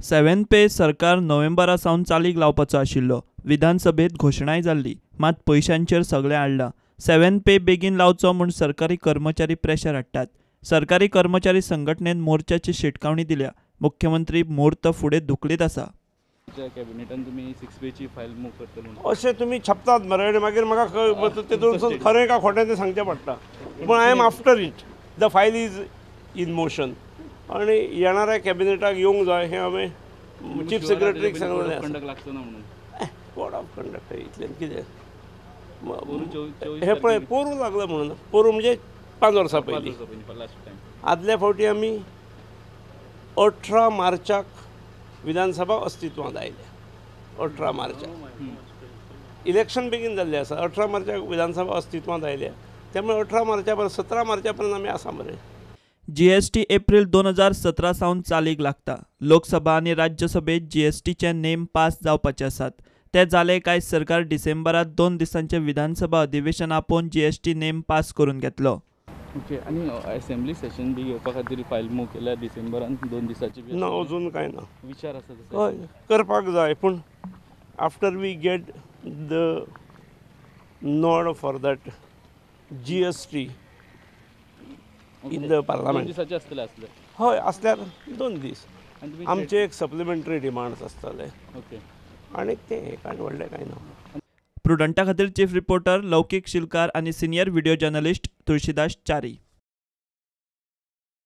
7 pay सरकार नोव्हेंबरा सावन चालीक लावपाचो आशिल्लो. विधानसभेत घोशणाय जाल्ली, मात पयशांचेर सगळें आडलां. 7 पे बेगीन लावचो म्हूण सरकारी कर्मचारी प्रेशर हाडटात. सरकारी कर्मचारी संघटनेन मोर्चाची शिटकावणी दिल्या. मुख्यमंत्री मुहूर्त फुडें धुकलीत आसा. कॅबिनेटान तुमी 6 पेची फायल मूव करतले अशें तुमी छापतात मरे आनी मागीर म्हाका तेतून खरें काय खोटें तें सांगचें पडटा. पूण I am after it, the file is in motion आनी येणाऱ्या कॅबिनेटाक येवंक जाय हें हांवें चीफ सेक्रेटरीक सांगलें. कोड ऑफ कंडक्ट इतल्यान कितें हें पळय पोरूं लागलां म्हणून, पोरूं म्हणजे 5 वर्सां पयलीं. आदल्या फावटी आमी 18 मार्चाक विधानसभा अस्तित्वांत आयल्या. 18 मार्चाक इलेक्शन बेगीन जाल्लें आसा. 18 मार्चाक विधानसभा अस्तित्वांत आयल्या, त्यामुळे 18 मार्चा पर्यंत 17 मार्चा पर्यंत आमी आसा मरे. जीएसटी एप्रील 2017 सावन चालीक लागता. लोकसभा आनी राज्यसभेत जीएसटीचे नेम पास जावपाचे आसात. ते जाले काय सरकार डिसेंबरात 2 दिसांचे विधानसभा अधिवेशन आपोवन जीएसटी नेम पास करून घेतलो. ओके, आनी असेंब्ली सेशन बी घेवपा खातीर फायल मूव केल्या डिसेंबरान 2 दिसाची? ना, अजून कांय ना. विचार आसा तसो? हय, करपाक जाय, पूण after we get the nod for that GST in the parliament. 2 दिसाचे आसतले आसले? हय, आसल्यार 2 दीस. आमचे एक सप्लिमेंटरी डिमांड्स आसतले. ओके, आनी तें एक आनी व्हडलें कांय ना. प्रुडंटा खातीर चीफ रिपोर्टर लौकीक शिलकार आनी senior video journalist Tulsidas Chari.